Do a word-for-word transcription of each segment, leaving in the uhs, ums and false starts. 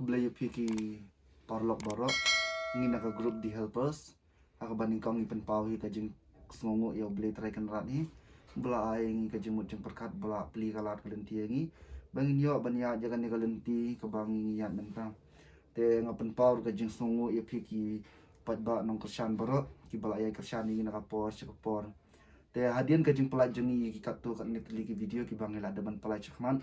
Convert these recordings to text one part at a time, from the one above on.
Khublei ïa phi ki paralok baroh. Ngi na ka group The Helpers. Ha kaba nyngkong ngi pynpaw hi ka jingsngewnguh ïa U Blei Trai Kynrad hi, ba la ai ngi ka jingmut jingpyrkhat, ba la plie ka lad ka lynti ïa ngi ba ngin ïoh ban ïaid ïa kane ka lynti kaba ngi ïaid mynta. Te nga pynpaw ka jingsngewnguh ïa phi ki paidbah nongkyrshan baroh kiba la ïai kyrshan ïa ngi na ka por sha ka por. Te hadien ka jingpynlait jong ngi ïa ki katto katne tylli ki video kiba ngi la dep ban pynlait shakhmat,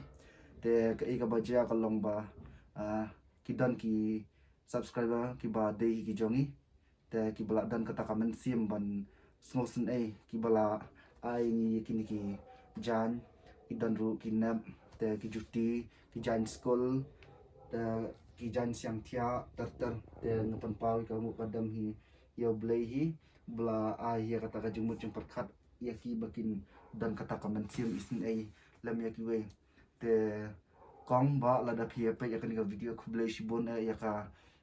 te kaei kaba jia ka long ba, ah, ki don ki subscriber kiba dei hi ki jong ngi, te kiba la don kata ka mynsiem ban sngewsynei, kiba la ai ngi ïa kine ki jaiñ, ki don ruh ki nep, te ki juti, ki jaiñ skul, te ki jaiñ siang thiah ter ter. Te nga pynpaw ïa ka nguh ka dem hi ïa U Blei hi, ba la ai ïa kata ka jingmut jingpyrkhat ïa ki ba kin don kata ka mynsiem isynei lem ïa kiwei. Te kong, bah, lada phi ïa peit ïa kane ka video, khublei shibun eh ïa ka,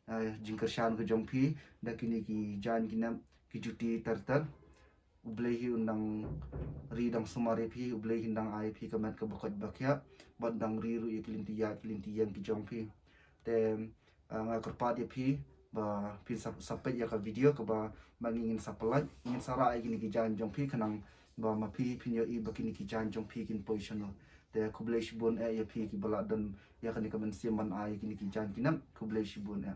eh, jingkyrshan ka jong phi da kine ki jaiñ ki nep ki juti ter ter. U Blei hi un dang ri dang sumar ïa phi, U Blei hi un dang ai phi ka met kaba koit ba khiah, bad dang ri ruh ïa ki lynti ïaid ki lynti ïeng ki jong phi. Te, ah, nga kyrpad ïa phi ba phin sa, sa peit ïa ka video kaba ma ngi ngin sa pynlait, ngin sa rah ïa kine ki jaiñ jong phi khnang ba ma phi phin ïohi ba kine ki jaiñ jong phi kin poi shano. Te khublei shibun eh ïa phi kiba la don ïa kane ka mynsiem ban ai ïa kine ki jaiñ ki nep. Khublei shibun eh.